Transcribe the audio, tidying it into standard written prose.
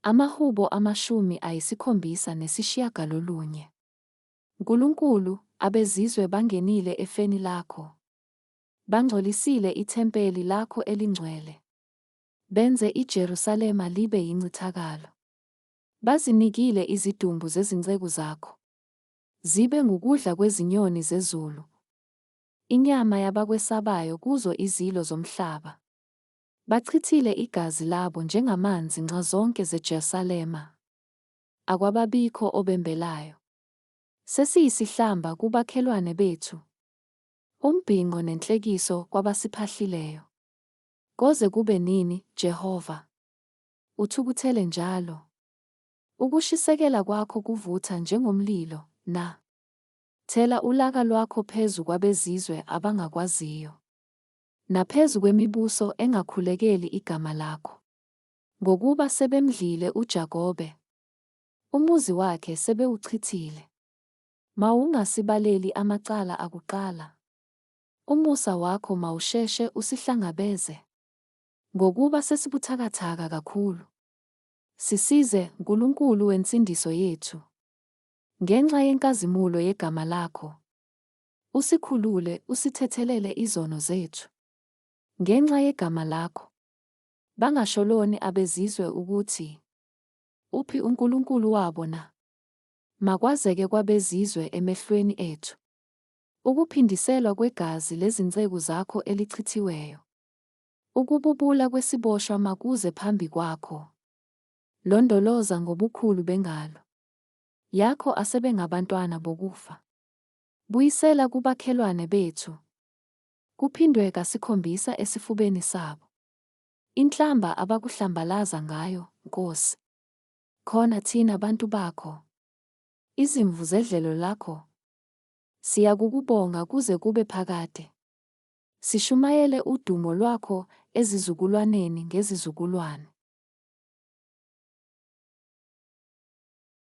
Amahubo 79. Nkulunkulu, abezizwe bangenile efeni lakho. Bangcolisile ithempeli lakho elingcwele. Benze iJerusalema libe yincithakalo. Bazinikile izidumbu zezinceku zakho. Zibe ngukudla kwezinyoni zezulu. Inyama yabakwesabayo kuzo izilo zomhlaba. Bachithile igazi labo njengamanzi nxazonke zeJerusalema. Akwababikho obembelayo. Sesiyisihlamba kubakhelwane bethu. Umbhinqo nenhlekiso kwabasiphahlileyo. Koze kube nini, Jehova? Uthukuthele njalo? Ukushisekela kwakho kuvutha njengomlilo, na? Thela ulaka lwakho phezu kwabezizwe abangakwaziyo. Naphezu kwemibuso engakhulekeli igama lakho. Ngokuba sebemdlile uJakobe. Umuzi wakhe sebewuchithile. Mawungasibaleli amacala akuqala. Umusa wakho mawusheshe usihlangabeze. Ngokuba sesibuthakathaka kakhulu. Sisize, Nkulunkulu wensindiso yethu. Ngenxa yenkazimulo yegama lakho. Usikhulule, usithethelele izono zethu. Ngenxa yegama lakho. Bangasholoni abezizwe ukuthi, Uphi uNkulunkulu wabo na? Makwazeke kwabezizwe emehlweni ethu. Ukuphindiselwa kwegazi lezinceku zakho elichithiweyo. Ukububula kwesiboshwa makuze phambi kwakho. Londoloza ngobukhulu bengalo yakho asebengabantwana bokufa. Buyisela kubakhelwane bethu. Kuphindwe kasikhombisa esifubeni sabo. Inhlamba abakuhlambalaza ngayo, Nkosi. Khona thina bantu bakho, izimvu zedlelo lakho, siyakukubonga kuze kube phakade. Sishumayele udumo lwakho ezizukulwaneni ngezizukulwane.